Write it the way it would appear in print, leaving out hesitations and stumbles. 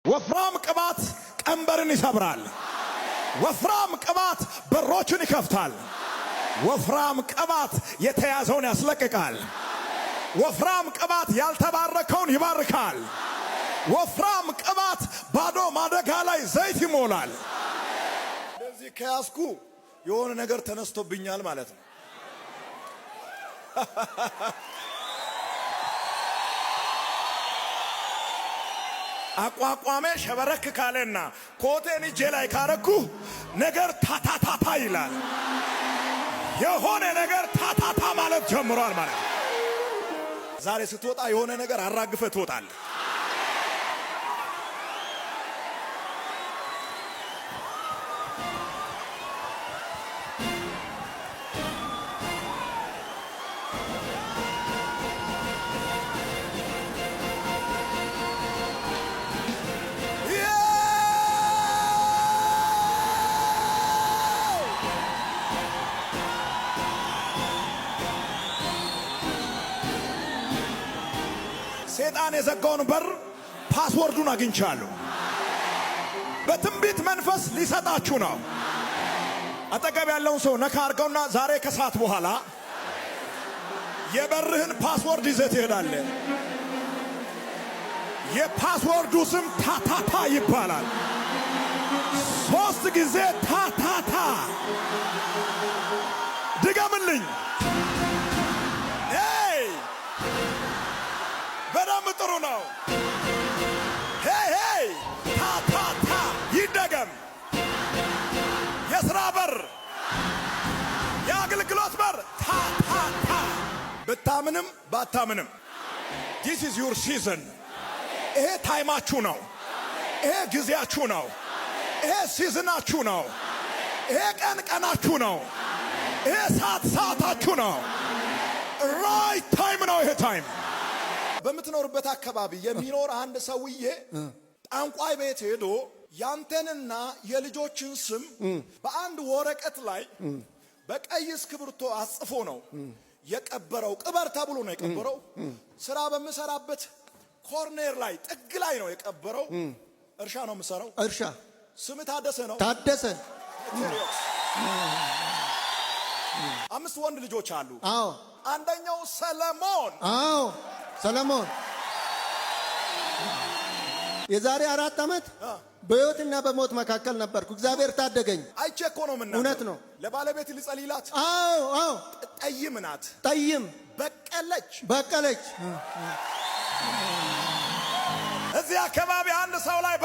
ወፍራም ቅባት ቀንበርን ይሰብራል። ወፍራም ቅባት በሮችን ይከፍታል። ወፍራም ቅባት የተያዘውን ያስለቅቃል። ወፍራም ቅባት ያልተባረከውን ይባርካል። ወፍራም ቅባት ባዶ ማደጋ ላይ ዘይት ይሞላል። እንደዚህ ከያዝኩ የሆነ ነገር ተነስቶብኛል ማለት ነው። አቋቋሜ ሸበረክ ካለና ኮቴን እጄ ላይ ካረኩ ነገር ታታታታ ይላል። የሆነ ነገር ታታታ ማለት ጀምሯል ማለት ነው። ዛሬ ስትወጣ የሆነ ነገር አራግፈ ትወጣለህ። ሴጣን የዘጋውን በር password ኡን አግኝቻለሁ። በትንቢት መንፈስ ሊሰጣችሁ ነው። አጠገብ ያለውን ሰው ነካ አድርገውና ዛሬ ከሰዓት በኋላ የበርህን password ይዘህ ትሄዳለህ። የ password ኡ ስም ታታታ ይባላል። ሶስት ጊዜ ታታታ ድገምልኝ። Hey፣ በደንብ ጥሩ ነው። Hey hey፣ ታታታ ይደገም። የሥራ በር፣ የአገልግሎት በር ታታታ። ብታምንም ባታምንም this is your season። ይሄ time ኣችሁ ነው። ይሄ ጊዜያችሁ ነው። ይሄ season ኣችሁ ነው። ይሄ ቀን ቀናችሁ ነው። ይሄ ሰዓት ሰዓታችሁ ነው። Right time ነው። ይሄ time በምትኖርበት አካባቢ የሚኖር አንድ ሰውዬ ጠንቋይ ቤት ሄዶ ያንተንና የልጆችን ስም በአንድ ወረቀት ላይ በቀይ እስክሪብቶ አጽፎ ነው የቀበረው። ቅበር ተብሎ ነው የቀበረው። ስራ በምሰራበት corner ላይ፣ ጥግ ላይ ነው የቀበረው። እርሻ ነው የምሰራው። እርሻ። ስም ታደሰ ነው። ታደሰ። አምስት ወንድ ልጆች አሉ። አዎ። አንደኛው ሰለሞን። አዎ፣ ሰለሞን። የዛሬ 4 ዓመት በሕይወትና በሞት መካከል ነበርኩ። እግዚአብሔር ታደገኝ። አይቼ እኮ ነው የምናገረው። እውነት ነው። ለባለቤት ልጸልይላት። አዎ። ጠይም ናት። ጠይም። በቀለች። በቀለች። እዚህ አካባቢ አንድ ሰው ላይ